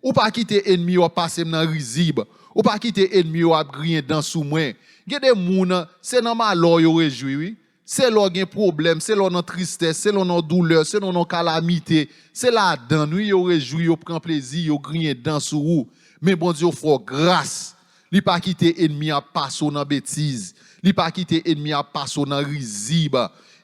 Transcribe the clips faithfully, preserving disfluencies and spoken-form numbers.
Ou pa kite enmi yo ap pase m nan rizib. Ou pa kite enmi yo ap griyen dan sou mwen. Gen de moun, se nan malè yo rejwi, wi. Se lè w gen pwoblèm, se lè w nan tristès, se lè w nan doulè, se lè w nan kalamite. Se ladan l, wi, yo rejwi, yo pran plezi, yo griyen dan sou ou. Men Bondye fè w gras. Li pa kite enmi an pase w nan betiz. Li pa kite enmi an pase w nan rizib.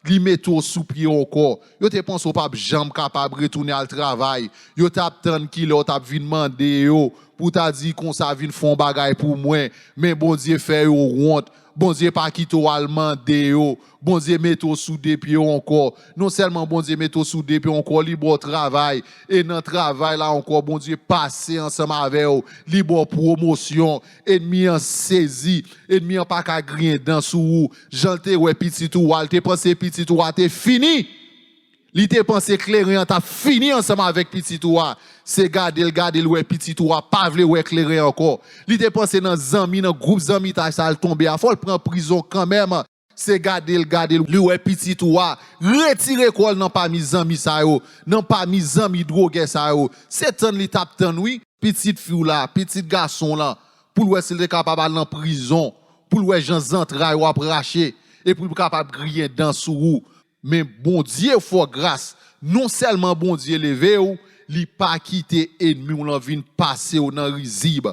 Li mete w sou pye w ankò. Yo te panse w p ap janm kapab retounen al travay. Yo t ap tann kilè w t ap vin mande yo pou w ta di konsa vin fè yon bagay pou mwen. Men Bondye fè yo wont. Bondye pa kite w al mande yo. Bondye mete w sou de pye w ankò. Non sèlman Bondye mete w sou de pye w ankò, li ba w travay. E nan travay la ankò, Bondye pase ansanm avè w. Li ba w pwomosyon. Enmi an sezi. Enmi an pa ka griyen dan sou ou. Jan l te wè pitit ou a, l te panse pitit ou a te fini. Li te panse kleren an t ap fini ansanm avèk pitit ou a. Se gade l, gade l wè pitit ou a pa vle wè kleren ankò. Li te panse nan zanmi, nan gwoup zanmitay sa l tonbe a, fò l pran prizon kanmenm. Se gade l, gade l, li wè pitit ou a retire kò l nan pami zanmi sa yo, nan pami zanmi dwogè sa yo. Se tann li t ap tann, wi. Pitit fi w la, pitit gason w lan, pou l wè si l te kapab al nan prizon, pou l wè jan zantray ou ap rache, e pou l kapab griyen dan sou ou. Men Bondye fè w gras. Non sèlman Bondye leve w, li pa kite enmi w lan vin pase w nan rizib.